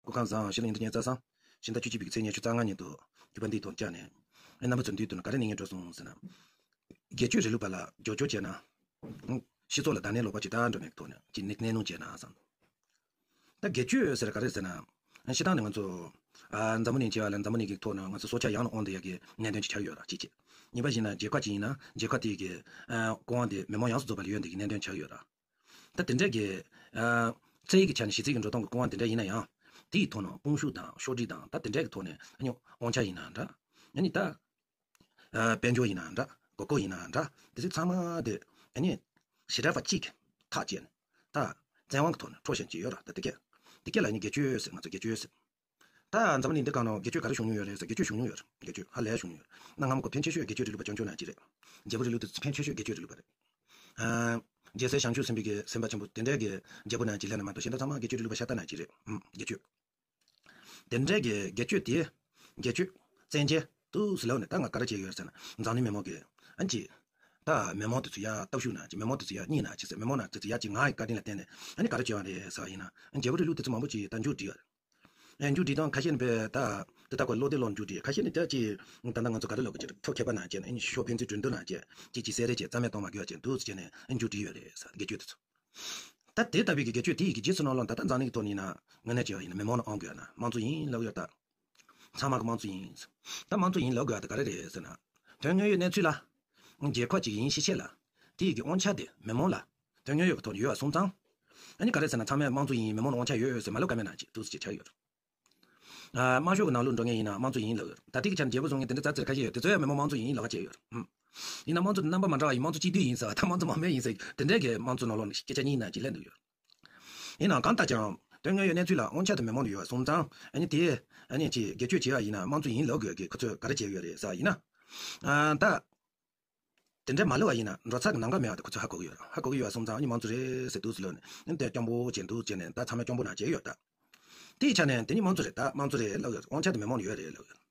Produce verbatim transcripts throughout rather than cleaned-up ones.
སྐུ་ཁམས་བཟང་། ཕྱི་ལོ་ཉིས་སྟོང་ཉི་ཤུ་རྩ་གསུམ། ཕྱི་ཟླ་བཅུ་གཅིག་པའི་ཚེས་ཉི་ཤུ་རྩ་ལྔ་ཉིན་དུ་རྒྱུ་པ་འདིའི་ཐོག་བཅར་ནས། ཨེ། རྣམ་པ་ཚོ་འདིའི་དོན་ག་རེ་གནད་འགག་འགྲོ་སོང་ཟེར་ན། སྒེར་གཅོད་རིང་ལུགས་པ་ལ་རྒྱབ་སྐྱོར་བྱས་ན། ཨང་། སྤྱི་ཚོགས་ལ་དང་ལེན་ལོག་པ་ཅིག་ད་འགྲོ་མེད་ཐོག་ནས་ཅིག་ནི་གནས་ལུང་བྱས་ན་བསམ། ད་སྒེར་གཅོད་ཟེར་ག་རེ་ཟེར་ན། ཨ། སྤྱིར་བཏང་ནས་ང་ཚོ། ཨ། འཛམ་བུ་གླིང་བྱས་པ་ལ་འཛམ་བུ་གླིང་གི་ཐོག་ནས་ང་ཚོ་སྲོག་ཆགས་ཡང་ནས་དབང་དུ་ཡག་གི་གནད་དོན་ཅིག་ཆགས་ཡོད་ར། གཅིག་བྱས། གཉིས་པ་བྱས་ན་རྒྱལ་ཁབ་ཅིག་ཡིན་ན་རྒྱལ་ཁབ་དེ་གི། ཨ། སྐུ་དབང་དེ་མི་མང་ཡོངས་སུ་རྫོགས་པ་ལ་ཡོད་འདི་གི་གནད་དོན་ཆགས་ཡོད་ར། ད་དེ་འདྲ་གི། ཨ། རྩ་ཡིག་གི་ཆ་ནས་གཞི་རྩའི་གི་འགྲོ་སྟངས་ཀྱི་སྐུ་དབང་དེ་འདྲ་ཡིན་ན་ཡང་། དེའི་ཐོག་ནས་དཔུང་ཤུགས་དང་ཕྱོགས་སྒྲིག་དང་ད་དེ་འདྲ་གི་ཐོག་ནས་ཨ་ནི་དབང་ཆ་ཡིན་ན་འདྲ། ཨ་ནི་ད། ཨ། དཔལ་འབྱོར་ཡིན་ན་འདྲ། དགོས་མཁོ་ཡིན་ན་འདྲ། དེ་ཚོ་ཚང་མ་དེ་ཨ་ནི་ཞེ་དྲག་པ་གཅིག་གིས་ཐག་བཅད་ནས་ད་བཙན་དབང་གི་ཐོག་ནས་འཕྲོག་བཞིན་གྱི་ཡོད་ར། ད་དེ་གས། དེ་གས་ལ་ནི་སྒེར་གཅོད་ཟེར། ང་ཚོ་སྒེར་གཅོད་ཟེར། ད་འཛམ་བུ་གླིང་འདི་སྒང་ནང་སྒེར་གཅོད་ག་རེ་བྱུང་མྱོང་ཡོད་རེད་ཟེར། སྒེར་གཅོད་བྱུང་མྱོང་ཡོད་རེད། སྒེར་གཅོད་ཧ་ལས་བྱུང་མྱོང་ཡོད་རེད། གནའ་སྔ་མོ་གོ་ཕན་ཆེ་ཤོས་སྒེར་གཅོད་རིང་ལུགས་པ་རྐྱང་རྐྱང་ནང་གཅིག་རེད། རྒྱལ་པོ་རིང་ལུགས་དེ་ཕན་ཆེ་ཤོས་སྒེར་གཅོད་རིང་ལུགས་པ་རེད། ཨ། རྒྱལ་སྲས་བྱང་ཆུབ་སེམས་དཔའི་གི་སེམས་དཔའ་ཆེན་པོ་དེ་འདྲའི་གི་རྒྱལ་པོ་ནང་གཅིག་ལྷན་ནས་མ་གཏོགས་གཞན་དག་ཚང་མ་སྒེར་གཅོད་རིང་ལུགས་པ་ཤ་སྟག་ནང་གཅིག་རེད། ཨུམ། སྒེར་གཅོད། དེ་འདྲའི་གི་སྒེར་གཅོད་དེ། སྒེར་གཅོད། བཙན་རྒྱལ་དུ་སུ་ལབ་ནས་ད་ང་ག་རེ་བྱས་ཡོད་ཟེར་ན། འཛམ་གླིང་མི་མང་གི། ཨ་ནི་ཅིག་ད་མི་མང་དེ་ཚོ་ཡར་སྟོབས་ཤུགས་ནང་གཅིག་མི་མང་དེ་ཚོ་ཡར་གཉིས་ནང་གཅིག་ཟེར། མི་མང་ནང་དེ་ཚོ་ཡར་གཅིག་ང་ཡི་བཀའ་དྲིན་ལ་བརྟེན་ནས་ཨ་ནི་ག་རེ་བྱས་པ་རེད་ཟེར་བ་ཡིན་ན། ཨ། རྒྱལ་པོ་རིང་ལུགས་དེ་ཚོ་མང་པོ་ཅིག་ད་མཇུག་སྒྲིལ་བ་རེད། ཨ། མཇུག་སྒྲིལ་སྟངས་ཁ་ཤས་ནི་བས་ད་དེ་ལྟ་བུ་བློ་བདེ་བློ་མཇུག་སྒྲིལ། ཁ་ཤས་ནི་ད་ཅིག་ད་ལྟ་ང་ཚོ་ག་རེ་ལབ་དགོས་ཀྱི་རེད། ཁྱོ་ཁྱད་པར་ནང་བྱས་ནས་ཨ་ནི་ཤོ་ཕན་ཚུན་གྲོས་བསྡུར་ནང་བྱས་ཅིག་ཅིག་ཟེར་རེ་བྱས་རྩ་མེད་གཏོང་མ་དགོས་པ་བྱས་འདུག་ཟེར་བྱས་ནས་ཨ་ནི་མཇུག་སྒྲིལ་ཡོད་རེད་ཟེར། སྒེར་གཅོད་དེ་ཚོ། ད་དེ་ལྟ་བུའི་གི་སྒེར་གཅོད་དེ་ཡི་གི་རྗེས་སུ་ནང་ལོགས་ད་ལྟ་འཛམ་གླིང་གི་ཐོག་ནས་ཡིན་ན་དངོས་གནས་བྱས་པ་ཡིན་ན་མི་མང་ལ་དབང་དགོས་ཡ་ན་དམངས་གཙོ་ཡིན་ལབ་ཡོད་ད། ཚང་མ་གི་དམངས་གཙོ་ཡིན། ད་དམངས་གཙོ་ཡིན་ལབ་དགོས་ཡ་དེ་ག་རེ་རེད་ཟེར་ན། དོན་དངོས་ཡོད་གནས་ཚུལ་ལ། རྒྱལ་ཁབ་ཅིག་ཡིན་ཤེས་ཤེས་ལ། དེ་ཡི་གི་དབང་ཆ་དེ་མི་མང་ལ། དོན་དངོས་ཡོད་ཀྱི་ཐོག་ནས་ཡོད་པ་སོང་ཙང་། ཨ་ནི་ག་རེ་ཟེར་ན་ཚང་མས་དམངས་གཙོ་ཡིན། མི་མང་ལ་དབང་ཆ་ཡོད་ཟེར་མ་ལབ་ཀ་མེད་ན་ཅིག་འདུག་སེ་ཅིག་ཆགས་ཡོད། ཨ། དམར་ཤོག་གི་ནང་ལོགས་འགྲོ་མཁན་ཡིན་ན་དམངས་གཙོ་ཡིན་ལབ་ཡོད། ད་ལྟའི་གི་ཆ་ནས་རྒྱལ་པོ་བཟུང་མཁན་དེ་འདྲ་ཙག་ཙིག་ཁ་ཤས་ཡོད། དེ་ཚོ་ཡང་མི་མང་དམངས་གཙོ་ཡིན་ལབ་པ་བྱས་ཡོད། ཨུམ། ཡིན་ན་དམངས་གཙོ་དེ་རྣམ་པ་མ་འདྲ་བ་ཡིན། དམངས་གཙོ་གཅིག་སྡུད་ཡིན་ཟེར་བ་དང་དམངས་གཙོ་མང་མོས་ཡིན་ཟེར་དེ་འདྲའི་གི་དམངས་གཙོ་ནང་ལོགས་ནས་སྐད་ཆ་གཉིས་ནང་གཅིག་སླེབས་འདུག་ཡོད། ཡིན་ནའང་གང་ལྟར་ཀྱང་དོན་དངོས་ཡོད་གནས་ཚུལ་ལ་དབང་ཆ་དེ་མི་མང་ལ་ཡོད་པ་སོང་ཙང་ཨ་ནི་དེ་ཨ་ནི་ཅིག་སྒེར་གཅོད་བྱས་པ་ཡིན་ན་དམངས་གཙོ་ཡིན་ལབ་དགོས་ཀྱི་ཁོ་ཚོས་ག་རེ་བྱས་ཡོད་རེད་ཟེར་བ་ཡིན་ན། ཨ། ད། དེ་འདྲ་མ་ལབ་པ་ཡིན་ན་འགྲོ་ཚར་གི་ནམ་མཁའ་མེད་པ་དེ་ཁོ་ཚོས་ཧ་གོ་གི་ཡོད་རེད། ཧ་གོ་གི་ཡོད་པ་སོང་ཙང་ཨ་ནི་དམངས་གཙོ་རེད་ཟེར་འདུག་ཟེར་ལབ་ནས་ཨ་ནི་དེ་སྐྱོ་པོ་བྱས་འདུག་བྱས་ནས་ད་ཚང་མས་སྐྱོ་པོ་ནང་བྱས་ཡོད་ད། དེའི་ཆ་ནས་དེ་ནི་དམངས་གཙོ་རེད། ད་དམངས་གཙོ་རེད་ལབ་ཡོད། དབང་ཆ་དེ་མི་མང་ལ་ཡོད་རེད་ལབ་ཡོད།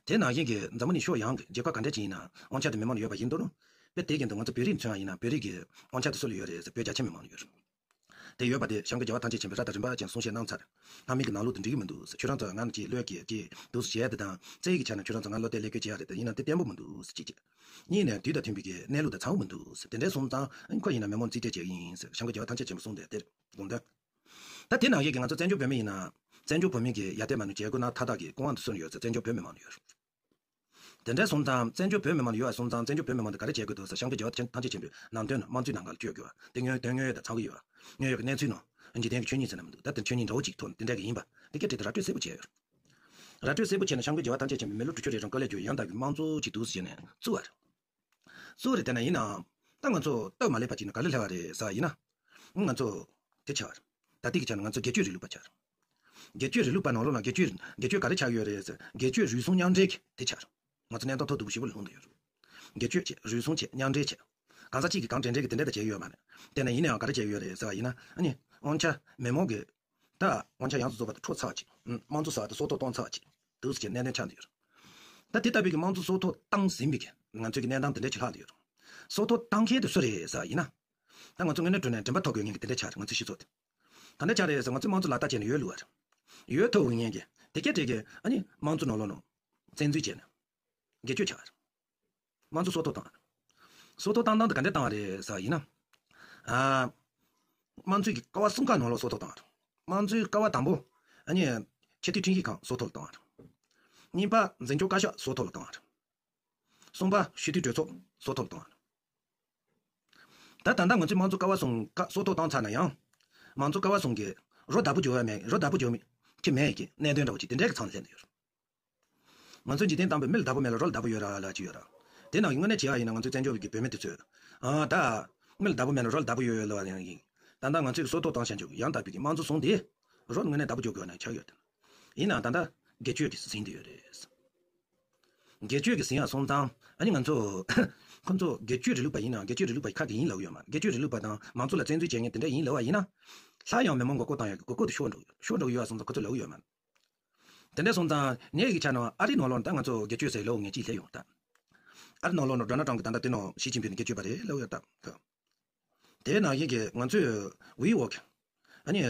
དེ་ནང་བཞིན་གྱི་འཛམ་བུ་གླིང་ཕྱོགས་ཡོངས་ཀྱི་རྒྱལ་ཁབ་ག་འདྲ་ཅིག་ཡིན་ན་དབང་ཆ་དེ་མི་མང་ལ་ཡོད་པ་ཡིན་དུས། དཔེ་དེ་བཞིན་དུ་ང་ཚོ་བོད་རིགས་མཚོན་པ་ཡིན་ན་བོད་རིགས་ཀྱི་དབང་ཆ་དེ་སུ་ལ་ཡོད་རེད་ཟེར་བོད་རྒྱ་ཆེ་མི་མང་ལ་ཡོད་རེད། དེ་ཡོད་པ་དེ་བྱམས་མགོན་རྒྱལ་བ་ཐམས་ཅད་མཁྱེན་པས་རབ་དང་རིམ་པ་ཅན་གསུང་བཤད་གནང་ཚར། ལྷ་མིའི་གི་ནང་ལོགས་དེ་འགྲིག་གི་མི་འདུག་ཟེར། ཁྱོད་རང་ཚོ་ང་ཅིག་བློས་འགེལ་གྱི་འདུག་ཟེར་བྱས་དེ་དང་རྩ་ཡིག་གི་ཆ་ནས་ཁྱོད་རང་ཚོ་ང་བློ་གཏད་བློས་འགེལ་བྱེད་ཡ་རེད། དེ་ཡིན་ན་དེ་བརྟན་པོ་མི་འདུག་ཟེར་གཅིག་བྱས། གཉིས་ནས་དུས་དང་མཐུན་པའི་གི་གནས་ལུགས་དང་ཚང་པོ་མི་འདུག་ཟེར། དེ་འདྲའི་སོང་ཙང་ཁོ་ཡིན་ན་མི་མང་རྩིས་སྤྲད་བྱས་ཡིན་ཟེར་བྱམས་མགོན་རྒྱལ་བ་ཐམས་ཅད་མཁྱེན་པས་གསུངས་ཏེ་དེར་དགོངས་དོན། ད་དེ་ནང་བཞིན་གྱི་ང་ཚོ་བཙན་བྱོལ་བོད་མི་ཡིན་ན། བཙན་བྱོལ་བོད་མི་གི་ཡར་ཐོན་མ་ནུ་བྱེད་དགོས་ན་མཐའ་དག་གི་སྐུ་དབང་དུ་སུ་ལ་ཡོད་ཟེར། བཙན་བྱོལ་བོད་མི་མང་ལ་ཡོད། དེ་འདྲ་སོང་ཙང་བཙན་བྱོལ་བོད་མི་མང་ལ་ཡོད་པ་སོང་ཙང་བཙན་བྱོལ་བོད་མི་མང་དེ་ག་རེ་བྱེད་དགོས་འདུག་ཟེར། བྱམས་མགོན་རྒྱལ་བ་ཐམས་ཅད་མཁྱེན་པས་ནང་དོན་དམངས་གཙོའི་ནང་ལ་བཅོས་དགོས་པ་དེ་དངོས་དོན་དངོས་ཡོད་དང་ཚང་གི་ཡོད་པ། དངོས་ཡོད་ཀྱི་གནས་ཚུལ་ནང་འཇིག་རྟེན་གྱི་ཆོས་ཉིད་ཟེར་ན་མི་འདུག་ད་དེ་ཆོས་ཉིད་འདྲ་བོ་ཅིག་ཐོག་ནས་དེ་འདྲ་གི་ཡིན་པ་དེ་སྐད་བྲིས་ཏེ་ར་སྤྲོད་གསལ་པོ་བྱས་ཡོད། ར་སྤྲོད་གསལ་པོ་བྱས་ནས་བྱམས་མགོན་རྒྱལ་བ་ཐམས་ཅད་མཁྱེན་པས་མི་ལོ་དྲུག་ཅུ་རེ་གྲངས་སྐུ་ལས་བསྐྱོན་ཡང་དག་གི་དམངས་གཙོ་ཅིག་འདུག་ཟེར་ནས་བཙུགས་པ་རེད། གཙོ་བོ་རེད། དེ་ན་ཡིན་ནའང་ད་ང་ཚོ་སྟབས་མ་ལེགས་པ་ཅིག་ནི་ག་རེ་སླེབས་པ་རེད་ཟེར་བ་ཡིན་ན། ང་ཚོ་དེ་ཆགས་པ་རེད། ད་ལྟའི་གི་ཆ་ནས་ང་ཚོ་སྒེར་གཅོད་རིང་ལུགས་པ་ཆགས་རེད། སྒེར་གཅོད་རིང་ལུགས་པ་ནང་ལོགས་ལ་སྒེར་གཅོད་སྒེར་གཅོད་ག་རེ་ཆགས་ཡོད་རེད་ཟེར། སྒེར་གཅོད་རུལ་སུངས་མཉམ་འབྲེལ་གྱི་དེ་ཆགས་རེད། ང་ཚོ་གནས་སྟངས་ཐོག་སྡུག་པོ་ཞེ་པོ་ལ་ལྷུང་བསྡད་ཡོད་རེད། སྒེར་གཅོད་བྱས། རུལ་སུངས་བྱས། མཉམ་འབྲེལ་བྱས། གང་ཟག་གཅིག་གིས་གང་དྲན་དྲན་གྱི་དེ་འདྲ་ད་བྱས་ཡོད་མ་རེད། དེ་ན་ཡིན་ནའང་ག་རེ་བྱས་ཡོད་རེད་ཟེར་བ་ཡིན་ན་ཨ་ནི་དབང་ཆ་མི་མང་གི་ད་དབང་ཆ་ཡོངས་སུ་རྫོགས་པ་དེ་འཕྲོག་ཚར་བ་ཅིག་དམངས་གཙོ་ཟེར་བ་དེ་སྲོག་ཐོག་བཏང་ཚར་བ་ཅིག་འདུག་ཟེར་གྱི་གནད་དོན་ཆགས་བསྡད་ཡོད་རེད། ད་དེ་ལྟ་བུའི་གི་དམངས་གཙོ་སྲོག་ཐོག་བཏང་ཟིན་པའི་གི་ང་ཚོའི་གི་གནས་སྟངས་དེ་འདྲ་ཅིག་ལྷག་བསྡད་ཡོད་རེད། སྲོག་ཐོག་བཏང་མཁན་དེ་སུ་རེད་ཟེར་བ་ཡིན་ན། ད་ང་ཚོ་དངོས་གནས་དྲང་གནས་དྲན་པ་ཐོབ་དགོས་མཁན་གྱི་དེ་འདྲ་ཆགས་རེད། ང་ཚོའི་སྤྱི་ཚོགས་དེ་ག་འདྲ་ཆགས་རེད་ཟེར། ང་ཚོས་དམངས་གཙོ་ལག་བསྟར་བྱས་ནས་ཡོད་ལུགས་པ་རེད། ཡོད་ཐུབ་མཁན་གྱི་དེ་སྐད་དེ་གི་ཨ་ནི་དམངས་གཙོ་ནང་ལོགས་ནང་བཙན་འཛུལ་བྱས་ནས་སྒེར་གཅོད་བྱས་པ་རེད། དམངས་གཙོ་སྲོག་ཐོག་བཏང་བ་རེད། སྲོག་ཐོག་བཏང་སྟངས་དེ་ག་འདྲ་བཏང་བ་རེད་ཟེར་བ་ཡིན་ན། ཨ། དམངས་གཙོའི་གི་ཀ་བ་གསུམ་ཀ་ནང་ལོགས་སྲོག་ཐོག་བཏང་བ་རེད། དམངས་གཙོའི་ཀ་བ་དང་པོ་ཨ་ནི་ཆེས་མཐོའི་ཁྲིམས་ཞིབ་ཁང་སྲོག་ཐོག་ལ་བཏང་བ་རེད། གཉིས་པ་འཛིན་སྐྱོང་བཀའ་ཤག་སྲོག་ཐོག་ལ་བཏང་བ་རེད། གསུམ་པ་སྤྱི་འཐུས་གྲོས་ཚོགས་སྲོག་ཐོག་ལ་བཏང་བ་རེད། ད་ད་ལྟ་ང་ཚོའི་དམངས་གཙོ་ཀ་བ་གསུམ་ཀ་སྲོག་ཐོག་བཏང་ཚར་ན་ཡང་། དམངས་གཙོ་ཀ་བ་གསུམ་གྱི་རོ་བདག་པོ་འཇོག་ཡ་མེད། རོ་བདག་པོ་འཇོག་མི་གི་མེད་ཀྱི་གནད་དོན་འདྲ་བོ་ཅིག་དེ་འདྲའི་གི་མཚམས་སླེབས་ནས་ཡོད། ང་ཚོས་འཇིག་རྟེན་དང་པོའི་མི་ལ་བདག་པོ་མེད་ལ་རོ་ལ་བདག་པོ་ཡོད་ར་ལབ་ཀྱི་ཡོད་ར། དེ་ནང་གི་དངོས་གནས་བྱས་པ་ཡིན་ན་ང་ཚོའི་བཙན་བྱོལ་བའི་གི་བོད་མི་དེ་ཚོས། ཨ། ད། མི་ལ་བདག་པོ་མེད་ལ་རོ་ལ་བདག་པོ་ཡོད་ཡོད་ལབ་པ་ཡང་ཡིན། ད་ལྟ་ང་ཚོས་སྲོག་ཐོག་བཏང་བཞག་རྒྱུ་ཡང་དག་པའི་གི་དམངས་གཙོ་བཟུང་སྟེ། རོ་དངོས་གནས་བདག་པོ་འཇོག་དགོས་ན་ཆགས་ཡོད་དེ། ཡིན་ནའང་ད་ལྟ་སྒེར་གཅོད་ཀྱིས་ཟིན་བསྡད་ཡོད་རེད། སྒེར་གཅོད་ཀྱིས་ཟིན་ཡ་སོང་ཙང་ཨ་ནི་ང་ཚོ། ཁོ་ཚོ་སྒེར་གཅོད་རིང་ལུགས་པ་ཡིན་ནའང་སྒེར་གཅོད་རིང་ལུགས་པ་ཁ་གི་ཡིན་ལབ་ཡོད་མ་རེད། སྒེར་གཅོད་རིང་ལུགས་པ་དང་དམངས་གཙོ་ལ་བཙན་འཛུལ་བྱེད་མཁན་དེ་འདྲ་ཡིན་ལབ་པ་ཡིན་ན། སླར་ཡང་མི་མང་མགོ་སྐོར་བཏང་ཡག་གི་མགོ་སྐོར་དེ་ཤོར་འགྲོ་ཤོར་འགྲོ་གི་ཡོད་པ་སོང་ཙང་ཁོ་ཚོས་ལབ་ཀྱི་ཡོད་མ་རེད། དེ་འདྲ་སོང་ཙང་ངེད་ཀྱི་ཆ་ནས་ཨ་རིའི་ནང་ལོགས་ད་ང་ཚོ་སྒེར་གཅོད་ཟེར་ལོ་ངེད་ཅིག་སླེབས་ཡོང་ད། ཨ་རིའི་ནང་ལོགས་ནང་ཌོ་ནལ་ཊམ་གྱིས་ད་ལྟ་དེ་ནང་ཞི་ཅིན་ཕིང་ནི་སྒེར་གཅོད་པ་རེད་ལབ་ཡོད་ད། དེ་ནང་བཞིན་གྱི་ང་ཚོས་ཝི་ཝོག་ཨ་ནི།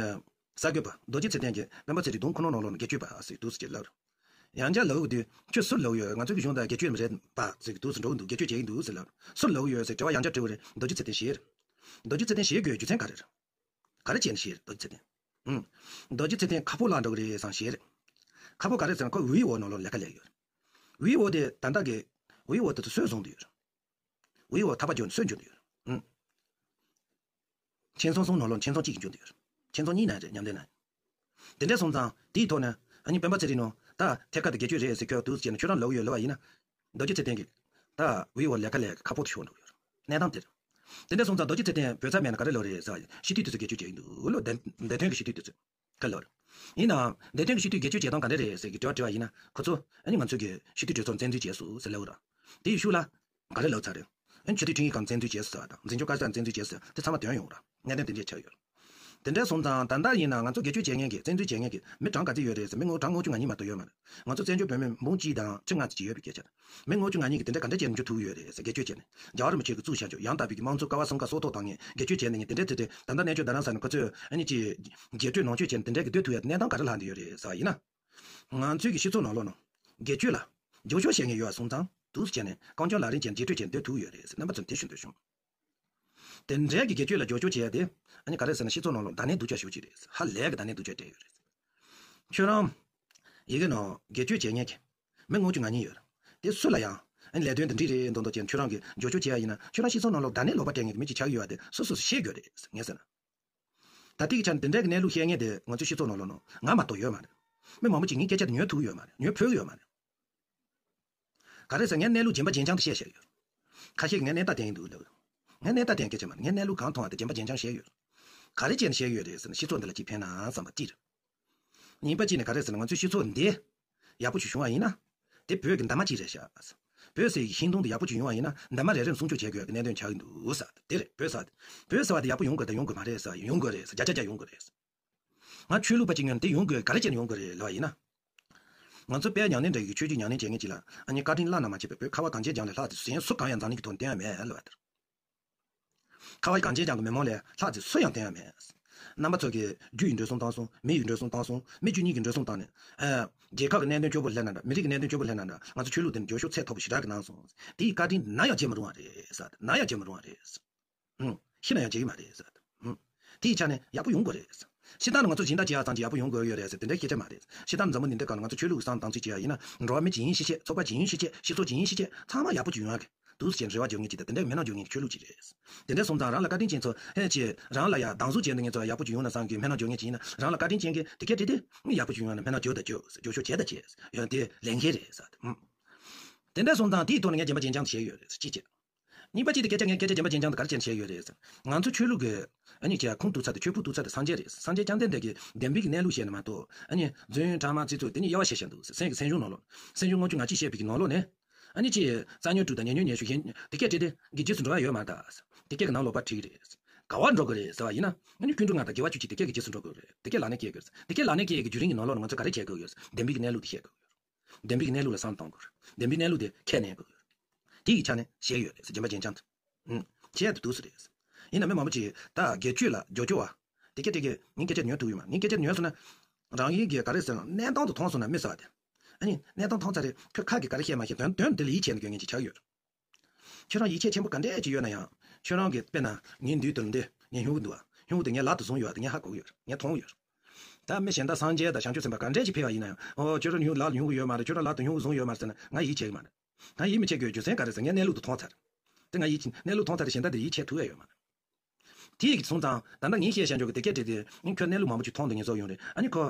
གསར་འགོད་པ་རྡོ་རྗེ་ཚེ་བརྟན་གྱིས་སྤེན་པ་ཚེ་རིང་དུང་ཁོ་ནོར་ནང་ལོགས་ནས་སྒེར་གཅོད་པ་ཟེར་འདུག་ཟེར་གྱི་ལབ། ཡང་བསྐྱར་ལབ་དུས་ཁྱོད་སུ་ལབ་ཡོད། ང་ཚོ་གི་གཞུང་དང་སྒེར་གཅོད་མི་རེད་པ་ཟེར་གྱི་འདུག་ཟེར། འགྲོ་གི་འདུག་སྒེར་གཅོད་བྱེད་ཀྱི་འདུག་ཟེར་ལབ། སུ་ལབ་ཡོད་ཟེར་དྲི་བ་ཡང་བསྐྱར་དྲི་བ་རེད། རྡོ་རྗེ་ཚེ་བརྟན་ཞེད། རྡོ་རྗེ་ཚེ་བརྟན་ཞེད་དགོས་རྒྱུ་མཚན་ག་རེ་རེད། ག་རེ་བྱས་ནས་ཞེད་རེད་རྡོ་རྗེ་ཚེ་བརྟན། ཨུམ། རྡོ་རྗེ་ཚེ་བརྟན་ཁ་ཕོ་ལ་འགྲོ་གི་རེད་བསམ་ཞེད་རེད། ཁ་ཕོ་ག་རེ་ཟེར་ན་ཁོ་ཝི་ཨོ་ནང་ལོགས་ལས་ཀ་ལས་ཡོད་རེད། ཝི་ཨོ་དེ་ད་ལྟ་གི་ཝི་ཨོ་དེ་ཚོ་སུས་བཟུང་དུ་ཡོད་རེད། ཝི་ཨོ་ཐག་པ་བརྒྱབ་ནས་སུས་འཇོན་དུ་ཡོད་རེད། ཨུམ། ཁྱིམ་ཚང་གསུམ་ནང་ལོགས་ཁྱིམ་ཚང་གཅིག་གིས་འཇོན་དུ་ཡོད་རེད། ཁྱིམ་ཚང་གཉིས་ན་རེད་མཉམ་འབྲེལ་ན། དེ་འདྲ་སོང་ཙང་དེའི་ཐོག་ནས་ཨ་ནི་སྤེན་པ་ཚེ་རིང་ནོ་ད་ཐད་ཀར་དུ་སྒེར་གཅོད་རེད་ཟེར་ཁྱོད་འདུག་ཟེར་ནས་ཁྱོད་རང་ལབ་ཡོད་ལབ་པ་ཡིན་ན། རྡོ་རྗེ་ཚེ་བརྟན་གྱིས་ད་ཝི་ཨོ་ལས་ཀ་ལས་ཁ་ཕོ་དུ་ཤོར་འགྲོ་ཡོད་རེད། གནས་སྟངས་དེར། དེ་འདྲ་སོང་ཙང་རྡོ་རྗེ་ཚེ་བརྟན་བོད་ཚབ་མེད་ན་ག་རེ་ལབ་རེད་ཟེར་བ་ཡིན། སྤྱི་འཐུས་དེ་ཚོ་སྒེར་གཅོད་བྱས་ཡིན་འདུག་ལོ། འདས་འདས་དོན་གྱི་སྤྱི་འཐུས་དེ་ཚོ་ག་ལབ་རེད། ཡིན་ནའང་འདས་དོན་གྱི་སྤྱི་འཐུས་སྒེར་གཅོད་བྱེད་སྟངས་ག་འདྲ་རེད་ཟེར་གྱི་དྲི་བ་དྲི་བ་ཡིན་ན་ཁོ་ཚོ་ཨ་ནི་ང་ཚོ་གི་སྤྱི་འཐུས་གྲོས་ཚོགས་བཙན་འཛུལ་བྱས་སོང་ཟེར་ལབ་ར། དེའི་ཤུགས་ལ། ག་རེ་ལབ་ཚར་རེད། ཨ་ནི་སྤྱི་འཐུས་ཁྲིམས་ཡིག་སྒང་བཙན་འཛུལ་བྱས་སོང་ཟེར་བ་དང་འཛིན་སྐྱོང་བཀའ་ཤག་བཙན་འཛུལ་བྱས་སོང་ཟེར་དེ་ཚང་མ་དོན་ཡོང་ར། གནད་དོན་དེ་འདྲས་ཆགས་ཡོད། དེ་འདྲ་སོང་ཙང་ད་ལྟ་ཡིན་ན་ང་ཚོ་སྒེར་གཅོད་བྱེད་མཁན་གྱི་བཙན་འཛུལ་བྱེད་མཁན་གྱི་མི་གྲངས་ག་ཚོད་ཡོད་རེད་ཟེར། མི་ངོ་གྲངས་ལྔ་བཅུ་ང་གཉིས་མ་གཏོགས་ཡོད་མ་རེད། ང་ཚོ་བཙན་བྱོལ་བོད་མི་འབུམ་གཅིག་དང་ཁྲི་ལྔ་ཙམ་ཅིག་ཡོད་པའི་སྐད་ཆ་རེད། མི་ལྔ་བཅུ་ང་གཉིས་ཀྱིས་དེ་འདྲ་ག་འདྲ་བྱས་ནས་འཇུ་ཐུབ་ཡོད་རེད་ཟེར། སྒེར་གཅོད་བྱས་ནས་རྒྱལ་བ་རིན་པོ་ཆེ་གིས་བཙུགས་བཞག་ཆོག་ཡང་དག་པའི་གི་དམངས་གཙོ་ཀ་བ་གསུམ་ཀ་སྲོག་ཐོག་བཏང་མཁན་སྒེར་གཅོད་བྱས་ནས་དེ་འདྲ་དེ་འདྲ་ད་ལྟ་གནས་མཆོག་རྡ་རམ་ས་ལ་ཁོ་ཚོས་ཨ་ནི་ཅི་རྒྱས་སྤྲོས་ནང་ཆོས་བྱས་ནས་དེ་འདྲ་གི་སྡོད་ཐུབ་ཡ་གནས་སྟངས་ག་རེ་ལྷག་འདི་ཡོད་རེད་ཟེར་བ་ཡིན་ན། ང་ཚོའི་གི་སྤྱི་ཚོགས་ནང་ལོགས་ནང་སྒེར་གཅོད་ལ་འགྱོད་བཤགས་བྱེད་མཁན་ཡོད་པ་སོང་ཙང་འདུག་སེ་བྱས་ནས་རྐང་བཙུགས་ལག་ལེན་བྱས་ནས་རྗེས་སྤྲོད་བྱས་ནས་སྡོད་ཐུབ་ཡོད་རེད་ཟེར་རྣམ་པ་ཚོར་དེ་ཞུ་འདོད་བྱུང་། དེ་འདྲའི་གི་སྒེར་གཅོད་ལ་འགྱོད་བཤགས་བྱས་ཏེ་ཨ་ནི་ག་རེ་ཟེར་ན་སྤྱི་ཚོགས་ནང་ལོགས་བརྡ་གནས་སྡུག་ཅག་ཞེ་པོ་ཅིག་རེད། ཧ་ལས་གི་བརྡ་གནས་སྡུག་ཅག་སྤྲད་ཡོད་རེད། ཁྱོད་རང་ཡི་གེ་ནང་སྒེར་གཅོད་བྱེད་མཁན་གྱི་མི་ལྔ་བཅུ་ང་གཉིས་ཡོད་རེད། དེ་སུ་ལ་ཡང་ཨ་ནི་ལས་དོན་དེ་འགྲིག་རེད་མདོག་མདོག་བྱས་ནས་ཁྱོད་རང་གི་འགྱོད་བཤགས་བྱེད་ཡ་ཡིན་ན་ཁྱོད་རང་སྤྱི་ཚོགས་ནང་ལོགས་བརྡ་གནས་ལོག་པ་སྤྲད་མཁན་གྱི་མི་ཅིག་ཆགས་ཀྱི་ཡོད་པ་དེ་སོ་སོས་ཤེས་དགོས་རེད་ངས་ཟེར་ན། ད་ལྟའི་ཆ་ནས་དེ་འདྲའི་གི་གནས་ལུགས་བཤད་མཁན་དེ་ང་ཚོའི་སྤྱི་ཚོགས་ནང་ལོགས་ནང་ང་མ་གཏོགས་ཡོད་མ་རེད། མི་མང་པོ་ཅིག་ངའི་སྐད་ཆ་དེ་ཉོ་ཐུབ་ཡོད་མ་རེད། ཉོ་ཕོད་ཡོད་མ་རེད། ག་རེ་ཟེར་ངས་གནས་ལུགས་རྗེན་པ་རྗེན་རྐྱང་དེ་བཤད་བཤད་ཡོད། ཁ་ཤས་ཀྱིས་ངས་གནས་སྟངས་བསྟན་ཡིན་འདུག་ལབ། ངས་གནས་སྟངས་བསྟན་སྐད་ཆ་མ་རེད། ངས་གནས་ལུགས་གང་མཐོང་བ་དེ་རྗེན་པ་རྗེན་རྐྱང་བཤད་ཡོད། ག་རེ་བྱས་ནས་བཤད་ཡོད་རེད་ཟེར་ན་སྤྱི་ཚོགས་འདི་ལ་ཅིག་ཕན་ན་བསམ་པ་གཅིག་རེད། གཉིས་པ་གཅིག་ནས་ག་རེ་ཟེར་ན་ང་ཚོའི་སྤྱི་ཚོགས་འདི་ཡག་པོ་ཞིག་བྱུང་བ་ཡིན་ན། དེ་བོད་ཀྱི་འདབ་མ་གཅིག་རེད་ཤག་བོད་ཟེར་ཡག་ཤིང་སྡོང་དེ་ཡག་པོ་ཅིག་ཡོང་བ་ཡིན་ན་འདབ་མ་རེ་རེ་ལ་སྲུང་སྐྱོབ་བྱེད་དགོས་ཀྱི་གནད་དོན་ཆགས་ཀྱི་འདུག་ཟེར་དེ་རེད། བོད་ཟེར་བ་དེ་བོད་ཟེར་བ་དེ་ཡག་པོ་ཡོང་དགོས་དང་ཡོང་དགོས་མ་རེད་ཟེར་བ་ཡོང་དགོས་རེད་ཟེར་བརྒྱ་ཆ་བརྒྱ་ཡོང་དགོས་རེད་ཟེར། ང་ཆོས་ལུགས་པ་གཅིག་ཡིན་ན་དེ་ཡོང་དགོས་ག་རེ་བྱས་ནས་ཡོང་དགོས་རེད་ལབ་པ་ཡིན་ན། ང་ཚོ་དཔལ་མྱ་ངན་འདས་ཀྱི་ཆོས་བརྒྱུད་མྱ་ངན་བྱེད་མཁན་གཅིག་ལ་ཨ་ནི་བཀའ་དྲིན་བླ་ན་མ་མཆིས་པའི་བོད་ཁ་བ་གངས་ཅན་ལྗོངས་ལས་ལྷག་ཙམ་གཞན་སུ་གང་ཡང་འཛམ་གླིང་གི་ཐོག་བསྟན་ཡ་མེད་ལབ་པ་དེར། ཁ་བ་གངས་ཅན་ལྗོངས་ཀྱི་མི་མང་ལས་ལྷག་ཙམ་སུ་ཡང་བསྟན་ཡ་མེད། རྣམ་པ་ཚོ་གིས་རྒྱུ་ཡི་འགྲོ་སོང་བཏང་སོང་། མི་ཡི་འགྲོ་སོང་བཏང་སོང་། མི་བཅུ་གཉིས་ཀྱི་འགྲོ་སོང་བཏང་ནས། ཨ། རྒྱལ་ཁབ་ཀྱི་གནད་དོན་སྐྱོ་པོ་སླེབས་ན་འདྲ། མི་རིགས་ཀྱི་གནད་དོན་སྐྱོ་པོ་སླེབས་ན་འདྲ། ང་ཚོ་ཆོས་ལུགས་དེ་ནི་འགྱོད་བཤགས་ཚད་མཐོ་པོ་ཞེ་དྲག་གི་གནང་སོང་། དེ་ཡི་བཀའ་དྲིན་ནམ་ཡང་བརྗེད་མི་རུང་བ་རེད་ཟེར། ནམ་ཡང་བརྗེད་མི་རུང་བ་རེད་ཟེར། ཨུམ། ཤི་ན་ཡང་བརྗེད་ཀྱི་མ་རེད་ཟེར། ཨུམ། དེ་ཡི་ཆ་ནས་ཡག་པོ་ཡོང་དགོས་རེད་ཟེར། སྤྱིར་བཏང་ནི་ང་ཚོ་སྦྱིན་བདག་བྱེད་ཡག་ཙམ་གྱིས་ཡག་པོ་ཡོང་དགོས་ཡོད་རེད་ཟེར་དེ་འདྲའི་སྐད་ཆ་མ་རེད། སྤྱིར་བཏང་འཛམ་བུ་གླིང་འདི་སྒང་ལ་ང་ཚོ་ཆོས་ལུགས་ཀྱི་བསམ་སྟངས་ཚུལ་བྱེད་ཡག་ཡིན་ན་འགྲོ་བ་མི་ཇི་ཡིན་ཤི་ཆད། ཚོགས་པ་ཇི་ཡིན་ཤི་ཆད། སྤྱི་ཚོགས་ཇི་ཡིན་ཤི་ཆད། ཚང་མ་ཡག་པོ་ཅིག་ཡོང་ཡག་གི་འདུག་ཟེར་རེ་བ་འཇོག་མཁན་ཅིག་དང་དེ་འདྲའི་སྨོན་ལམ་འཇོག་མཁན་གྱི་ཆོས་ལུགས་ཅིག་རེད། དེ་འདྲ་སོང་ཙང་རང་ལ་བཀའ་དྲིན་ཅན་ཚོ་ཧེ་ཅེ་རང་ལ་ཡ་སྡང་ཟུག་བྱས་འདུག་མཁན་ཚོ་ཡག་པོ་ཅིག་ཡོང་ན་བསམ་གྱི་སྨོན་ལམ་འཇོག་མཁན་ཅིག་ཡིན་ན་རང་ལ་བཀའ་དྲིན་ཅན་གྱི་དེ་སྐད་དྲིས་ཏེ་ཡག་པོ་ཅིག་ཡོང་ན་སྨོན་ལམ་འཇོག་དང་འཇོག་འགྱོད་བཤགས་བྱས་དང་བྱས་ཡང་དེ་ལས་འགན་རེད་ཟེར། ཨུམ། དེ་འདྲ་སོང་ཙང་དེའི་ཐོག་ནས་ངས་རྗེན་པ་རྗེན་རྐྱང་བྱས་ཡོད་རེད་ཟེར་གཅིག་བྱས། གཉིས་པ་གཅིག་དེ་སྐད་ཆ་ངས་སྐད་ཆ་རྗེན་པ་རྗེན་རྐྱང་ག་རེ་བྱས་ནས་བཤད་ཡོད་རེད་ཟེར། ང་ཚོ་ཆོས་ལུགས་ཀྱི་ཨ་ནི་ཁྱེད་ཁུངས་གཏུགས་ཚར་དེ་ཆོས་ཕུགས་གཏུགས་ཚར་དེ་སངས་རྒྱས་རེད། སངས་རྒྱས་བཅོམ་ལྡན་འདས་ཀྱིས་བདེན་པའི་གནས་ལུགས་བཤད་ནི་མ་གཏོགས་ཨ་ནི་རྫུན་ཕྲ་མ་ཚིག་རྩུབ་དེ་ནི་དབྱེ་བ་ཕྱེ་བཞག་འདུག་ཟེར། སེམས་ཀྱི་སེམས་བྱུང་ནང་ལོགས་སེམས་བྱུང་ལྔ་བཅུ་ང་གཅིག་བཤད་པའི་གི་ནང་ལོགས་ནས་ཨ་ནི་ཅི་རྩ་ཉོན་དྲུག་དང་ཉེ་ཉོན་ཉེར་བཞི་གཞན་དེ་སྐད་བྲིས་ཏེ་གི་རྗེས་སུ་འགྲོ་ཡ་ཡོད་མ་རེད་ད། དེ་སྐད་ཀྱི་ནང་ལོགས་པ་བྲིས་རེད། ག་བར་འགྲོ་གི་རེད་ཟེར་བ་ཡིན་ན་ཨ་ནི་ཀུན་འགྲོ་ལྔ་དང་དགེ་བ་བཅུ་གཅིག་དེ་སྐད་ཀྱི་རྗེས་སུ་འགྲོ་དགོས་རེད། དེ་སྐད་ལག་ནས་སྐྱེལ་དགོས་རེད། དེ་སྐད་ལག་ནས་སྐྱེལ་ཡ་གི་བརྒྱུད་རིམ་གྱི་ནང་ལོགས་ནས་ང་ཚོ་ག་རེ་བྱེད་དགོས་ཡོད་ཟེར་བདེན་པའི་གི་གནས་ལུགས་དེ་བཤད་དགོས་ཡོད། བདེན་པའི་གནས་ལུགས་ལ་བསམ་གཏོང་དགོས་རེད། བདེན་པའི་གནས་ལུགས་དེ་ཁས་ལེན་དགོས་རེད། དེ་ཡི་ཆ་ནས་བཤད་ཡོད་རེད་ཟེར་རྗེན་པ་རྗེན་རྐྱང་དེ། ཨུམ། བྱས་ཏེ་འདུག་ཟེར་རེད། ཡིན་ན་མི་མང་པོ་ཅིག་ད་སྒེར་གཅོད་ལ་རྒྱབ་སྐྱོར་བ། དེ་སྐད་དེ་གི་ངའི་སྐད་ཆ་ཉོས་ཐུབ་ཡོད་མ་རེད། ངའི་སྐད་ཆ་ཉོས་སོང་ན། རང་ཡིན་གྱི་ག་རེ་ཟེར་ན་གནས་སྟངས་དུ་མཐོང་སོང་ན་མི་ཟེར་བ་དེ། ཨ་ནི་གནས་སྟངས་མཐོང་ཚར་རེད། ཁོས་ཁ་གི་ག་རེ་བཤད་མ་བཤད་དོན་དོན་དེ་ལ་ཡིད་ཆེས་ནས་དགོས་ངེས་ཅིག་ཆགས་ཡོད། ཁྱོད་རང་ཡིད་ཆེས་ཆེན་པོ་ག་འདྲས་ཅིག་ཡོད་ན་ཡང་། ཁྱོད་རང་གི་དཔེར་ན་ངའི་མདུན་དུ་འདི་ངས་སྨྱུ་གུ་འདུག་ཨ། སྨྱུ་གུ་དེ་ངས་ལག་ཏུ་བཟུང་ཡོད་དེ་ངས་ཧ་གོ་གི་ཡོད་ངས་མཐོང་གི་ཡོད། ད་མི་གཞན་དག་སངས་རྒྱས་དང་བྱང་ཆུབ་སེམས་དཔའ་ག་འདྲས་ཅིག་ཕེབས་པ་ཡིན་ན་ཡང་ཨོ་ཁྱོད་རང་སྨྱུ་གུ་ལག་ལ་སྨྱུ་གུ་ཡོད་མ་རེད། ཁྱོད་རང་ལག་ཏུ་སྨྱུ་གུ་བཟུང་ཡོད་མ་རེད་ཟེར་ན་ང་ཡིད་ཆེས་གི་མ་རེད། ང་ཡིད་མི་ཆེས་དགོས་རྒྱུ་མཚན་ག་རེ་ཟེར་ངས་གནས་ལུགས་དེ་མཐོང་ཚར། དེ་ང་ཡིད་ཆེས་གནས་ལུགས་མཐོང་ཚར་དེ་གཞན་དག་དེ་ཡིད་ཆེས་ཐུབ་ཡ་ཡོད་མ་རེད། དེ་ཡིད་ཀྱི་སོང་ཙང་ད་ལྟ་ངས་བཤད་བཞག་འཇོག་གི་དེ་སྐད་བྲིས་ཏེ་ཨ་ཁྱོད་གནས་ལུགས་མང་པོ་ཅིག་མཐོང་འདུག་ངས་བཟོ་ཡོང་རེད། ཨ་ནི་ཁོ།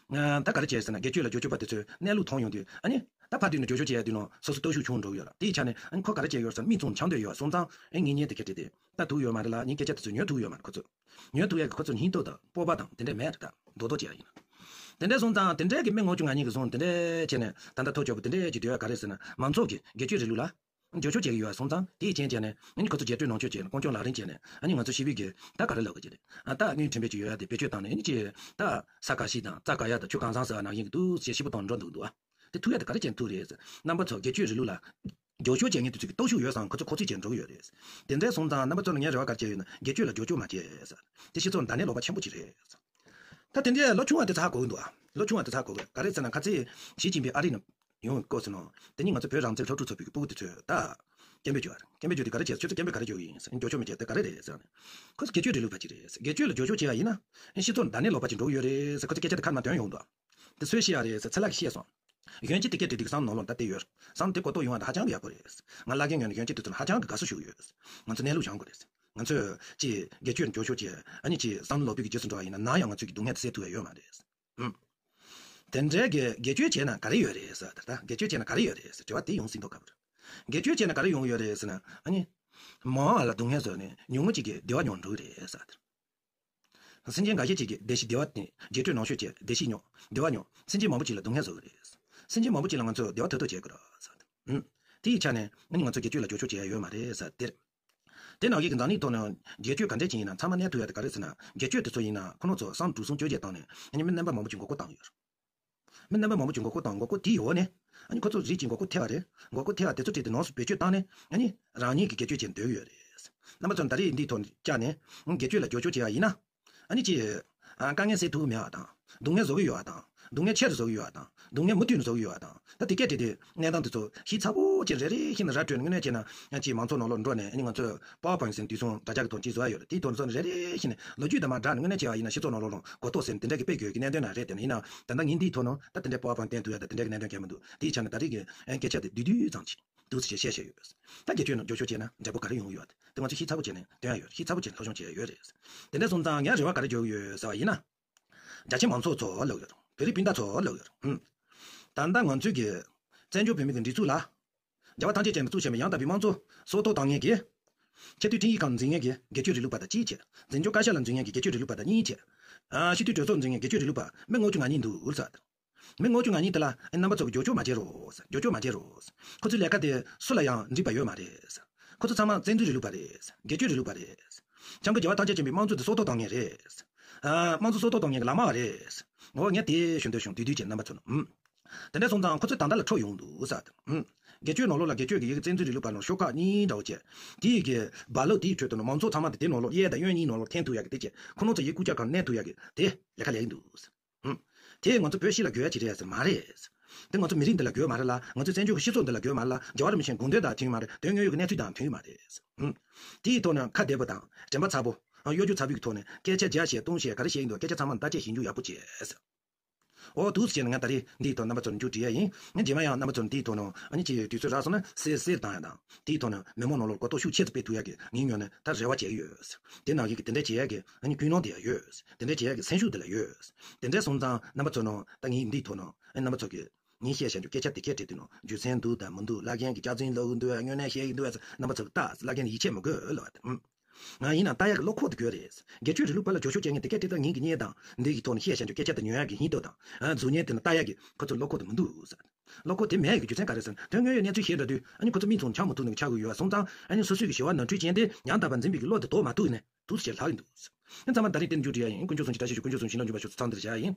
ད་ག་རེ་བྱས་ཟེར་ན་སྒེར་གཅོད་ལ་རྒྱབ་སྐྱོར་པ་དེ་ཚོས་གནས་ལུགས་མཐོང་ཡོང་དུས་ཨ་ནི། ད་ཕར་དུས་ནས་རྒྱབ་སྐྱོར་བྱས་ཡ་དུས་ནང་སོ་སོ་སྟོབས་ཤུགས་ཆུང་འགྲོ་གི་ཡོད་ལ་དེ་ཡི་ཆ་ནས་ཨ་ནི་ཁོ་ག་རེ་བྱས་ཡོད་ཟེར་མིག་བཙུམ་ཆང་འདོད་ཡོད་སོང་ཙང་ཨ་ངས་ཉན་དེ་སྐད་བྲིས་ཏེ་ད་ཐུག་ཡོད་མ་རེད་ལ་ངས་སྐད་ཆ་དེ་ཚོ་ཉོ་ཐུབ་ཡོད་མ་རེད་ཁོ་ཚོས། ཉོ་ཐུབ་ཡ་གི་ཁོ་ཚོ་སྙིང་སྟོབས་དང་སྤོབས་པ་དང་དེ་འདྲས་མེད་རེད་ད་རྡོག་རྡོག་བྱས་ཡ་ཡིན། དེ་འདྲས་སོང་ཙང་དེ་འདྲས་ཀྱི་མི་ལྔ་བཅུ་ང་གཉིས་ཀྱིས་བཟུང་དེ་འདྲས་བྱས་ནས་ད་ལྟ་ཐོ་ཅོག་པོ་དེ་འདྲས་ཀྱི་དུས་ཡ་ག་རེ་ཟེར་ན་མང་ཚོགས་ཀྱི་སྒེར་གཅོད་རིང་ལུགས་ལ་འགྱུར་བཅོས་བྱེད་ཀྱི་ཡོད་པ་སོང་ཙང་དེའི་རྐྱེན་བྱས་ནས་ཨ་ནི་ཁོ་ཚོ་རྒྱབ་སྐྱོར་ནང་ཆོས་བྱས་ནས་རྐང་བཙུགས་ལག་ལེན་བྱས་ནས་ཨ་ནི་ང་ཚོ་ཞི་བའི་གི་ད་ག་རེ་ལབ་དགོས་ཀྱི་རེད་ཨ་ད་དངུལ་ཁྲིམས་དཔེ་ཅིག་ཡོད་ཡ་དེ་བེད་སྤྱོད་བཏང་ནས་ཨ་ནི་ཅི་ད་ས་ག་ཤི་དང་རྩྭ་ག་ཡ་དང་ཆུ་གང་ཚང་ཟེར་བ་ནང་བཞིན་གྱི་འདུག་ཅེས་ཞིབ་པོ་དང་འགྲོ་འདུག་འདུག་ཨ། དེ་ཐུག་ཡ་དེ་ག་རེ་བྱས་ནས་ཐུག་རེད་ཟེར་རྣམ་པ་ཚོ་སྒེར་གཅོད་རིང་ལུགས་ལ། རྒྱབ་སྐྱོར་བྱེད་མཁན་དེ་ཚོ་གི་སྟོབས་ཤུགས་ཡོད་ཙང་ཁོ་ཚོ་ཁོ་ཚོས་བྱས་འགྲོ་གི་ཡོད་རེད། དེ་འདྲ་སོང་ཙང་རྣམ་པ་ཚོ་ལ་ངས་རེ་བ་ག་རེ་བྱས་ཡོད་ན་སྒེར་གཅོད་ལ་རྒྱབ་སྐྱོར་མ་བྱེད་ཟེར། དེ་སྤྱི་ཚོགས་ལ་བརྡ་གནས་ལོག་པ་ཆེན་པོ་ཅིག་རེད་ཟེར། ད་དེ་འདྲའི་ལོ་ཆུང་བ་དེ་ཚོ་ཧ་གོ་གི་འདུག་ཨ། ལོ་ཆུང་བ་དེ་ཚོ་ཧ་གོ་གི། ག་རེ་ཟེར་ན་ཁ་ཚིག་ཞི་ཅིན་ཕིང་ཨ་རི་ནས་ཡོང་བའི་སྐབས་སུ་ནོ། དེ་ནི་ང་ཚོ་བོད་རང་བཙན་སློབ་ཕྲུག་ཚོགས་པའི་སྤུ་གུ་དེ་ཚོས་ད་སྐད་འབོད་བྱོས་ཨ། སྐད་འབོད་བྱོས་དེ་ག་རེ་བྱས། ཁྱོད་ཚོ་སྐད་འབོད་ག་རེ་བྱོས་ཡིན་ཟེར། འགྱོ་ཆོག་མི་བྱེད་དེ་ག་རེ་རེད་ཟེར་ནས། ཁོ་ཚོ་སྒེར་གཅོད་རིང་ལུགས་པ་ཅིག་རེད་ཟེར། སྒེར་གཅོད་ལ་འགྱོ་ཆོག་བྱས་པ་ཡིན་ན་སྤྱི་ཚོགས་ནང་ནས་ལོག་པ་ཅིག་འགྲོ་གི་ཡོད་རེད་ཟེར། ཁོ་ཚོ་སྐད་ཆ་དེ་ཁ་ནང་དོན་ཡོང་འདུག་ཨ། དེ་སུས་བཤད་ཡ་རེད་ཟེར། ཚེ་ལྷ་གིས་བཤད་སོང་། གཞོན་སྐྱེས་དེ་སྐད་དེ་དེ་བསམ་བློ་ལོག་བསྡད་ཡོད། བསམ་དེ་གོ་རྟོགས་ཡོང་བ་དེ་ཧ་ཅང་གི་ཡག་པོ་རེད། ང་བླ་རྒན་ངོས་ནས་གཞོན་སྐྱེས་དེ་ཚོ་ལ་ཧ་ཅང་གི་དགའ་བསུ་ཞུ་གི་ཡོད། ང་ཚོ་གནས་ལུགས་སྦྱང་དགོས་རེད། ང་ཚོས་ཅིག་སྒེར་གཅོད་འགྱོ་ཆོག་བྱས་ཨ་ནི་ཅིག་བསམ་བློ་ལོག་པའི་གི་རྗེས་སུ་འགྲོ་བ་ཡིན་ན་ནམ་ཡང་ང་ཚོས་ཀྱི་སྡུག་བསྔལ་དེ་སེལ་ཐུབ་ཡ་ཡོད་མ་རེད། ཨུམ། དེ་འདྲའི་གི་སྒེར་གཅོད་བྱས་ན་ག་རེ་ཡོད་རེད་ཟེར། ད་ལྟ་སྒེར་གཅོད་བྱས་ན་ག་རེ་ཡོད་རེད་ཟེར་དྲི་བ་དེ་ཡོང་སྲིད་མདོག་ཁ་པོ་རེད། སྒེར་གཅོད་བྱས་ན་ག་རེ་ཡོང་གི་ཡོད་རེད་ཟེར་ན་ཨ་ནི། མང་བ་ལ་སྡུག་བསྔལ་བཟོས་ནས་ཉུང་ངུ་ཅིག་གིས་བདེ་བ་མྱོང་འགྲོ་གི་རེད་ཟེར། སེམས་ཅན་འགའ་ཤས་ཅིག་གིས་བདེ་སྐྱིད་བདེ་བ་དེ་རྒྱས་སྤྲོས་ནང་ཤོས་བྱས་བདེ་སྐྱིད་མྱོང་བདེ་བ་མྱོང་། སེམས་ཅན་མང་པོ་ཅིག་ལ་སྡུག་བསྔལ་བཟོ་གི་རེད། སེམས་ཅན་མང་པོ་ཅིག་ལ་ང་ཚོས་བདེ་བ་ཐོབ་ཐབས་བྱེད་དགོས་རེད་ཟེར། ཨུམ། དེའི་ཆ་ནས་ཨ་ནི་ང་ཚོ་སྒེར་གཅོད་ལ་འགྱོ་ཆོག་བྱེད་ཡ་ཡོད་མ་རེད་ཟེར་དེ་རེད། དེ་ནང་བཞིན་གྱི་འཛམ་གླིང་ཐོག་ནས་སྒེར་གཅོད་ག་འདྲས་ཅིག་ཡིན་ན་ཚང་མ་གནས་ཐུབ་ཡ་དེ་ག་རེ་ཟེར་ན་སྒེར་གཅོད་དེ་ཚོ་ཡིན་ན་ཁོ་རང་ཚོ་བསམ་འགྲོ་སོང་བཅོ་བརྒྱད་བཏང་ནས་ཨ་ནི་མི་རྣམ་པ་མང་པོ་ཅིག་མགོ་སྐོར་བཏང་ཡོད་རེད། མི་རྣམ་པ་མང་པོ་ཅིག་མགོ་སྐོར་བཏང་། མགོ་སྐོར་དེའི་འོག་ནས་ཨ་ནི་ཁོ་ཚོ་རིགས་ཀྱི་མགོ་སྐོར་ཐེབས་པ་རེད། མགོ་སྐོར་ཐེབས་པ་དེ་ཚོ་བྲིས་ཏེ་ནང་སུ་བེད་སྤྱོད་བཏང་ནས་ཨ་ནི་རང་ཉིད་ཀྱི་སྒེར་གཅོད་བྱེད་འདོད་ཡོད་རེད། རྣམ་པ་ཚོ་ད་རེས་འདིའི་ཐོག་བཅར་ནས་སྒེར་གཅོད་ལ་འགྱོ་ཆོག་བྱེད་ཡ་ཡིན་ན་ཨ་ནི་ཅི། ཨ། དཀའ་ངལ་སེལ་ཐུབ་མེད་པ་དང་། སྡུག་བསྔལ་བཟོ་གི་ཡོད་པ་དང་། སྡུག་བསྔལ་ཆེ་རུ་བཟོ་གི་ཡོད་པ་དང་། སྡུག་བསྔལ་མུ་མཐུད་ནས་བཟོ་གི་ཡོད་པ་དང་། ད་དེ་སྐད་བྲིས་ཏེ་གནས་སྟངས་དེ་ཚོ་ཤེས་ཚ་པོ་ཅིག་རེ་རེ་བཞིན་ར་སྤྲོད་ནས་དངོས་གནས་བྱས་ན་ཅིག་མང་ཚོགས་ནང་ལོགས་འགྲོ་ནས་ཨ་ནི་ང་ཚོས་པ་ཝར་པོའིན་ཊི་ཟེར་དུས་སང་དྲ་རྒྱ་གི་ཐོག་ཅིག་བཟོ་ཡ་ཡོད་རེད། དེའི་ཐོག་ནས་སོང་ནས་རེ་རེ་བཞིན་ནས་ལོ་རྒྱུས་དང་མ་སྦྲགས་ནས་དངོས་གནས་བྱས་པ་ཡིན་ན་སྤྱི་ཚོགས་ནང་ལོགས་ལ་གོ་རྟོགས་ཟེར་དེ་འདྲ་གི་སྤེལ་དགོས་ཀྱི་གནད་དོན་རང་རེད། དེ་ནས་ཡིན་ན་ད་ལྟ་ངས་འདིའི་ཐོག་ནང་ད་དེ་འདྲའི་པ་ཝར་པོའིན་ཊི་བསྟན་ཐུབ་ཡ་ད་དེ་འདྲའི་གི་གནད་དོན་གལ་མི་འདུག་དེའི་ཆ་ནས་ད་རེས་ཀྱི་སྐད་ཆ་དེ་བསྡུས་བསྡུས་ཙམ་ཅིག་འདུག་སེ་བཤད་བཤད་ཡོད། ད་སྒེར་གཅོད་ནང་འགྱོ་ཆོག་བྱས་ན་འབྲས་བུ་ག་རེ་ཡོང་གི་ཡོད་དེ་ང་ཚོས་ཤེས་ཚ་པོ་བྱས་ནས་སྟོན་ཡ་ཡོད། ཤེས་ཚ་པོ་བྱས་ནས་སློབ་སྦྱོང་བྱེད་ཡ་ཡོད་རེད། དེ་འདྲ་སོང་ཙང་ངའི་རེ་བ་ག་རེ་བྱེད་ཀྱི་ཡོད་ཟེར་བ་ཡིན་ན། རྒྱ་ཆེ་མང་ཚོགས་ཚོ་ལབ་ཡོད། བོད་རིགས་སྤུན་ཟླ་ཚོ་ལབ་ཡོད། ཧུམ། ད་ལྟ་ང་ཚོས་ཀྱི་བཙན་བྱོལ་བོད་མི་གི་སྒྲིག་འཛུགས་ལ། རྒྱལ་བ་ཐམས་ཅད་མཁྱེན་པས་གཙོ་བྱས་པའི་ཡང་དག་པའི་དམངས་གཙོ་སྲོག་ཐོག་བཏང་མཁན་གྱི། ཆེས་མཐོའི་ཁྲིམས་ཞིབ་ཁང་འཛིན་མཁན་གྱི་སྒེར་གཅོད་རིང་ལུགས་པ་དང་གཅིག་བྱས། འཛིན་སྐྱོང་བཀའ་ཤག་ལ་འཛིན་མཁན་གྱི་སྒེར་གཅོད་རིང་ལུགས་པ་དང་གཉིས་བྱས། ཨ། སྤྱི་འཐུས་གྲོས་ཚོགས་འཛིན་མཁན་སྒེར་གཅོད་རིང་ལུགས་པ་མི་ལྔ་བཅུ་ང་གཉིས་འདུག་ཟེར། མི་ལྔ་བཅུ་ང་གཉིས་དེ་ལ་རྣམ་པ་ཚོ་གིས་འགྱོ་ཆོག་མ་བྱེད་རོགས། འགྱོ་ཆོག་མ་བྱེད་རོགས། ཁོ་ཚོའི་ལས་ཀ་དེ་སུ་ལ་ཡང་འགྲིག་པ་ཡོད་མ་རེད། ཁོ་ཚོ་ཚང་མ་བཙན་འཛུལ་རིང་ལུགས་པ་རེད། སྒེར་གཅོད་རིང་ལུགས་པ་རེད། ཆང་གི་རྒྱལ་བ་ཐམས་ཅད་མཁྱེན་པའི་དམངས་གཙོ་དེ་སྲོག་ཐོག་བཏང་མཁན་རེད། ཨ། དམངས་གཙོ་སྲོག་ཐོག་བཏང་མཁན་གྱི་ལག་དམར་བ་རེད། འོ་ངས་དེ་ཞུ་འདོད་བྱུང་། བསྡུས་བསྡུས་བྱས་རྣམ་པ་ཚོ་ནི། ཨུམ། དེ་འདྲ་སོང་ཙང་ཁོ་ཚོས་ད་ལྟ་ལ་འཕྲོག་ཡོང་འདུག་ཟེར། ཨུམ། སྒེར་གཅོད་ནང་ལོགས་ལ་སྒེར་གཅོད་ཀྱི་ཡི་གེ་བཙན་འཛུལ་རིང་ལུགས་པ་ནང་ཤོག་ཁག་གཉིས་འདྲ་བོ་བྱས། དེ་ཡི་གེ་རྦ་རླབས་དེའི་ཁྲོད་དུ་ནི་མང་ཚོགས་ཚང་མ་དེ་དེ་ནང་ལོགས་གཡས་དང་གཡོན་གཉིས་ནང་ལོགས་འཐེན་ཐུབ་ཡ་གི་དེ་བྱས། ཁོ་རང་ཚོ་ཡི་རྐུབ་བཀྱག་སྒང་གནས་ཐུབ་ཡ་གི་དེ་ལས་ཀ་ལས་ཀྱི་འདུག་ཟེར། ཧུམ། དེ་ང་ཚོ་བོད་སྤྱི་ལ་དགོས་ཡ་ཅིག་རེད་ཟེར་མ་རེད། དེ་ང་ཚོ་མི་རིགས་འདི་ལ་དགོས་མ་རེད་ལ། ང་ཚོ་བཙན་བྱོལ་གྱི་སྤྱི་ཚོགས་འདི་ལ་དགོས་མ་རེད་ལ། རྒྱལ་བ་རིན་པོ་ཆེའི་དགོངས་དོན་དང་མཐུན་མ་རེད། དོན་དངོས་ཡོད་ཀྱི་གནས་ཚུལ་དང་མཐུན་མ་རེད། ཧུམ། དེའི་ཐོག་ནས་ཁ་བདེ་པོ་དང་དྲན་པ་ཚ་པོ། གཡོ་སྒྱུ་ཚ་པོའི་ཐོག་ནས་སྐད་ཆ་བརྒྱ་བཤད་སྟོང་བཤད་ག་རེ་བཤད་ཡིན་འདུག་སྐད་ཆ་ཚང་མ་བརྟག་དཔྱད་ཞིབ་འཇུག་ཡག་པོ་བྱས་ཟེར། འོ་འདུག་སེ་བྱས་ནས་ངས་ད་རེས་འདིའི་ཐོག་རྣམ་པ་ཚོར་མཇུག་སྒྲིལ་ཡ་ཡིན། ངས་རྗེས་མ་ཡང་རྣམ་པ་ཚོར་འདིའི་ཐོག་ནས་ཨ་ནི་ཅིག་དུས་ཚོད་རག་སོང་ན་གསལ་གསལ་བཏང་ཡ་དང་། དེའི་ཐོག་ནས་མི་མང་ནང་ལོགས་གོ་རྟོགས་ཤུགས་ཆེ་ཙམ་སྤེལ་ཐུབ་ཡ་གི་ངའི་ངོས་ནས་ད་རེ་བ་བྱས་ཡོད། དེ་ནང་བཞིན་གྱི་དེ་འདྲ་བྱེད་ཡ་གི་ཨ་ནི་ཀུན་སློང་དེ་ཡང་ཡོད། དེ་འདྲ་བྱེད་ཡ་གི་སེམས་ཤུགས་དེ་ལ་ཡོད། དེ་འདྲ་སོང་ཙང་རྣམ་པ་ཚོ་ནང་ད་ངས་འདིའི་ཐོག་ནས་ཨ་ནི་རྣམ་པ་ཚོ་གི་ངས་བཤད་བཞིན་དུ་སྐད་ཆ་དེ་སྐད་བྲིས་དུས་ནང་རྒྱུ་མཚན་འདུག་དང་མི་འདུག་བླ་རྒན་གྱི་སྐྱག་རྫུན་ལབ་གི་འདུག་དངོས་གནས་བཤད་ཀྱི་འདུག་རྣམ་པ་ཚོ་གི་ད་བླ་རྒན་ཡིད་ཆེས་མི་དགོས་ལབ་པ་དེ། ཨུམ། ང་ཡིན་ན་ལྟ་ཡག་གི་བློ་ཁོག་དེ་དགོས་རེད། སྒེར་གཅོད་རིང་ལུགས་པ་ལ་འགྱོད་བཤགས་བྱེད་མཁན་དེ་སྐད་དེ་ལྟ་ངེད་ཀྱི་གཉེན་དང་འདི་གི་ཐོག་ནས་བཤད་བྱ་འཇོག་སྐད་ཆ་དེ་ཉོ་ཡག་གི་ཡིན་འདུག་དང་། ཨ། མཛུབ་གཉེར་དེ་ནི་ལྟ་ཡག་གི་ཁོ་ཚོར་བློ་ཁོག་དེ་མི་འདུག་ཟེར། བློ་ཁོག་དེ་མེད་ཡག་གི་རྒྱུ་མཚན་ག་རེ་ཟེར་ན་དོན་དངོས་ཡོད་གནས་ཚུལ་ཤེས་འདྲ་དུས་ཨ་ནི་ཁོ་ཚོ་མིག་མཚུངས་འཆམ་མི་ཐུབ་ནས་ཆགས་ཀྱི་ཡོད་པ་སོང་ཙང་ཨ་ནི་སོ་སོའི་གི་ཞི་བ་ནོར་འཁྲུལ་ཅན་དེ་ཉམས་དག་པ་འཛིན་པའི་གི་བློ་དེ་དོར་མ་ཐུབ་ནས་འདུག་ཟེར་ལྷག་གི་འདུག་ཟེར། ཨ་ཚང་མ་ད་རེས་དེ་ནི་མཇུག་སྒྲིལ་ཡག་ཡིན། དཀོན་མཆོག་གསུམ་གྱི་བཀྲ་ཤིས་ཤོག་དཀོན་མཆོག་གསུམ་བྱིན་རླབས་འཇུག་པ་ཤོག་ཚང་འདིར་བཞག་ཡིན།